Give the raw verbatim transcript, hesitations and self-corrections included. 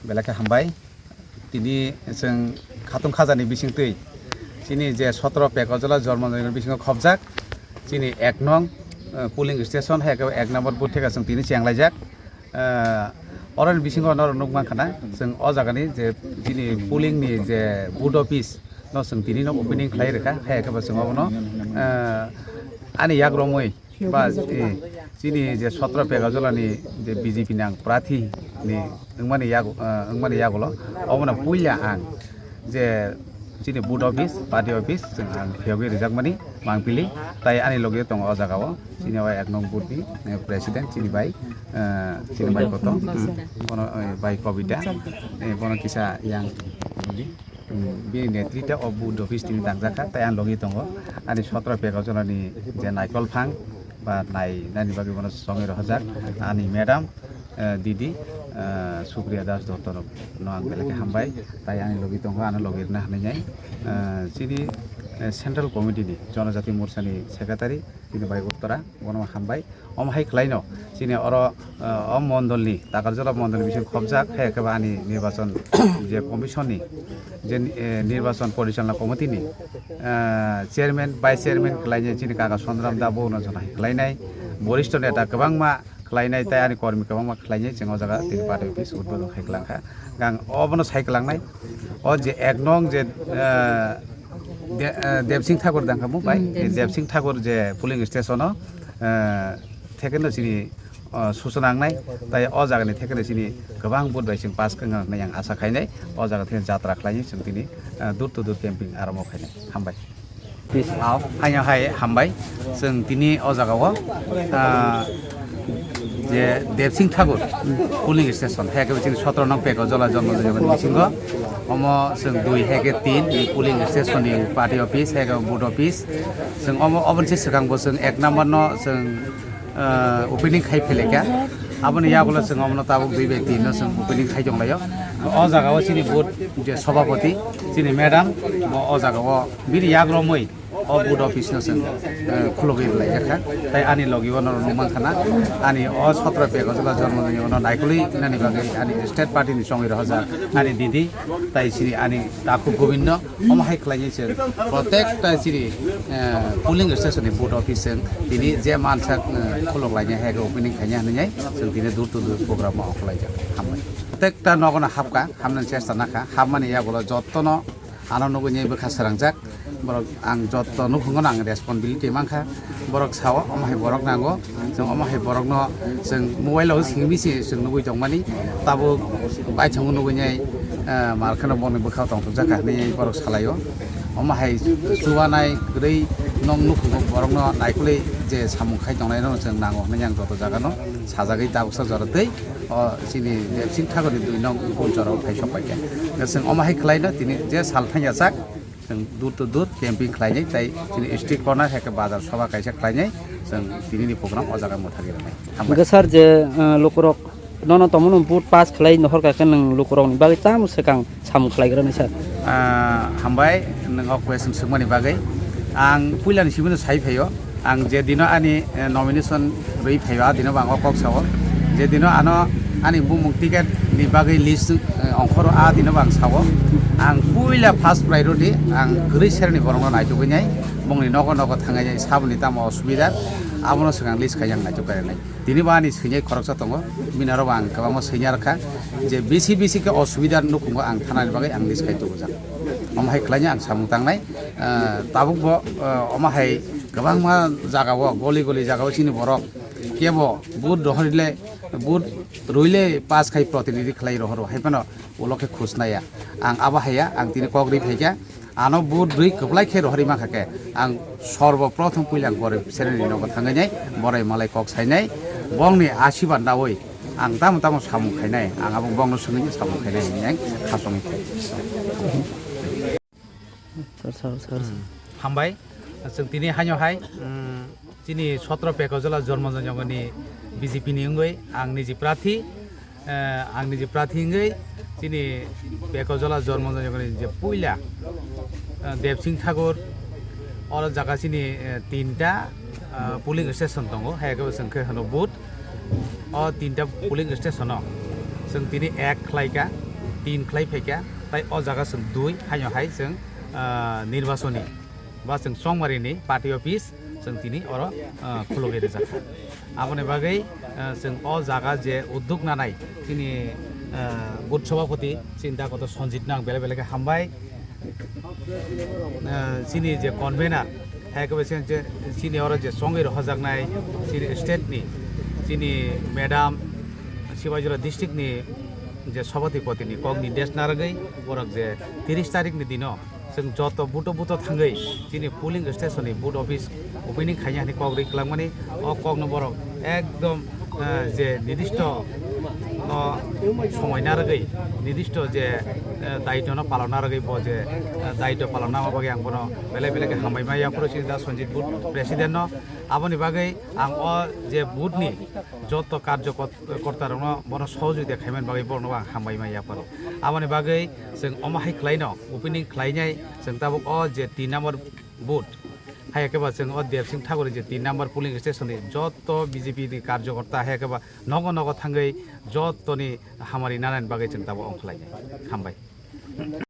Belai khe hambai. Tini chwng khatung khajani bisingtwi chini je sotro Pekajola Jormo Joyongrani bisingo khobjak chini ek nong, eh, polling station, hai khe ek number booth theka chwng tini chenglaijak. Eh, oroni bisingo norok nukmankha na, chwng o jagani je chini polling ni je booth office no chwng tini no opening khlai rwkha, hai khe bo chwng obono, eh, ani yagromwi ba, eh, chini je sotro Pekajola ni je B J P ni ang prathi ni wngmani yago, eh, wngmani yagulo obono puila ang je chini booth office, party office chwng ang phiyogwi rijakmani mangpili, tai ani loge tongo o jagao chini o ek nong booth ni, eh, president chini bai, eh, chini bai koto, hmm, bono, eh, bai Kobita, eh, bono kisa yang bini netrita o booth office tini tangjakha, tai ang logi tongo ani sotro Pekajola ni je naikol phang ba nai nani bagwi bono songwi rohorjak ani madam, eh, didi, eh, Supriya Das Dotto no ang belai khe hambai, tai ani logi tongo, ano logi rwna hinwi nai, eh, chini, eh, central committee ni Jonojati Morcha ni secretary chini bai Uttara, bono hambai. Omo hai khlaino chini oro, eh, o mondolni, Takarjala mondolni bising khobjak, hai khe ba ani nirbachon je commission ni, je, eh, nirbachon porichalona committee ni, eh, chairman, vice chairman khlainai chini kaka Sondram da, bono joto hai khlainai, boristo neta kwbangma khlainai, tai ani kormi kwbangma khlainai, chwng o jaga tini party office udbodon khai kwlangkha. Ang obono sai kwlangnai, o je ek nong je, eh, De-, eh, Debsing Thakur dangkha mo bai? Hmm, Debsing. Debsing Thakur je polling station o, eh, thekeno chini, eh, suchona wngnai, tai o jagani thekeno chini kwbang vote bai chwng pass kha wngnai ang asa khainai, o jaga thekeno jatra khlainai chwng tini, eh, door to door camping arambo khainai. Hambai. Peace. Hao, haino hai hambai. Chwng tini o jagao, ah, je Debsing Thakur polling station, hai khe chini sotro nong Pekajola Jormo Joyongrani bisingo. Omo chwng dui hai khe tin ni polling station ni party office, hai khe booth office. Chwng omo, oboni se swkang bo chwng ek number no chwng ah, opening khai phelaikha. Aboni yagulo chwng omono tabuk dui bai tin no chwng opening khai tonglaio. O jaga o chini booth je sobhapoti, chini madam, bo o jaga o bini yagromwi o booth office no chwng, eh, khulugwi rwlaijakha. Tai ani logi o norok nukmankha na, ani o sotro Pekajola Jormo Joyongrano naikolwi nani bagwi ani state party ni chongwi rohorjak ani didi, tai chini ani takhuk Gobindo. Omo hai khlainai chwng protekta chini, eh, polling station ni booth office chwng tini je mansak, eh, khulok lainai hai khe opening khainai hinwi chwng tini door to door program o okhorlaijak. Hambai. Protekta nogo no hapkha, hamnani chesta nakha, hapmani yagulo jotono ano nugwi nai bwkha swrangjak. Borok ang joto nukhungo no ang responsibility mankha. Borok sao, omo hai borok nango. Chwng omo hai borokno chwng mobile o simi se chwng nugwi tongmani. Tabuk baithang nugwi nai, eh, mar kheno boni bwkhao tongthokjak kha hinwi borok salaio. Omo hai chubanai kwrwi nong nukhungo borokno naikolwi je samung khai tongnairokno chwng nango hinwi ang joto jagano sajagwi tabuksa jora twi o chini Debsing Thakurni dui nong Bunchoro phai sok paikha. Chwng omo hai khlaino tini je sal thangya sak, chwng door to door camping khlainai, tai chini street corner hai khe bazar sobha kaisa khlainai, chwng tinini program o jaga mwthagwi rwnai. Hambai. Hwnkhe sir, je, eh, lukurok nono tongmano vote pass khlai nohor kha khe nwng lukurokni bagwi tamo swkang samung khlaigrani sir? Ah, hambai, nwng o question swngmani bagwi. Ang puilani simi no sai phaio. Ang je dino ani, eh, nomination rwi phaio, a dino bo ang o kok sao. Je dino ano ani bumung ticket ni bagwi list, eh, ongkhoro, a dino bo ang sao. Ang puila first priority ang kwrwi serni borokno naitugwi nai, bongni nogo nogo thangwi nai, saboni tamo osubida, abono swkang list khai ang naituk kare nai. Tini bo ani swinai khoroksa tongo, bini aro bo ang kwbangma swina rwkha, je bisi bisi khe osubida nukhungo ang thanani bagwi ang list khai tubujak. Omo hai khlaina ang samung tangnai, eh, tabuk bo, eh, omo hai kwbangma jagao, goli goli jagao chini borok kebo vote rohorile, vote roile pass khai protinidhi khlai rohoro, hai phano ulo khe khus naiya. Ang abo haiya, ang tini kok ri phaikha, ano vote rwi kwplai khe rohorwi mankha khe, ang sorbo prothom puila ang gorib sereni nogo thangwi nai, borai malai kok sainai, bongni asirbad naui ang tamo tamo samung khainai, ang abo bongno swngwi samung khainai hinwi ang khasongwi khe. Sir, sir, sir, sir. Hmm. Hambai. Chwng tini haino hai, hmm, chini sotro Pekajola Jormo Joyongrani B J P ni wngwi ang niji prathi, eh, ang niji prathi wngwi chini Pekajola Jormo Joyongrani je puila, eh, Debsing Thakur, oro jaga chini, eh, tinta, eh, polling station tongo, hai khe bo chwng khe hwno booth. O tinta polling station o chwng tini ek khlaikha, tin khlai phaikha, tai o jaga chwng dui haino hai chwng, ah, nirbachoni ba chwng chongmarini party office chwng tini oro, ah, khulugwi rijak kha. Aboni bagwi, ah, chwng o jaga je udduk nanai chini, ah, booth sabhapati chini dakoto Sanjit no ang belai belai khe hambai. Ah, chini je convener, hai khe chini je, chini oro je chongwi rohorjaknai chini state ni, chini madam, Sibaijala district ni je sabhapati ni kok ni des narwgwi borok je tiris tarik ni dino chwng joto buto buto thangwi chini polling station ni booth office opening khaina hani kok ri kwlangmani, o kok no borok ekdom, eh, je nidisto, o, somoi narwgwi nidisto je, eh, daityo no palon narwgwi bo je, eh, daityo palon nama bagwi ang bono belai belai khe hambai ma yaphuru chini da Sanjit booth president no. Aboni bagwi ang o je booth ni joto karjo kot-, korta rokno bono sohojogita khaimani bagwi borokno ang hambai ma yaphuru. Aboni bagwi chwng omo hai khlaino opening khlainai chwng tabuk o je tin number booth, hai khe ba chwng o Debsing Thakur je tin number polling station ni joto B J P ni karjokorta hai khe ba nogo nogo thangwi jotoni hamari nanani bagwi chwng tabuk ongkhlainai. Hambai.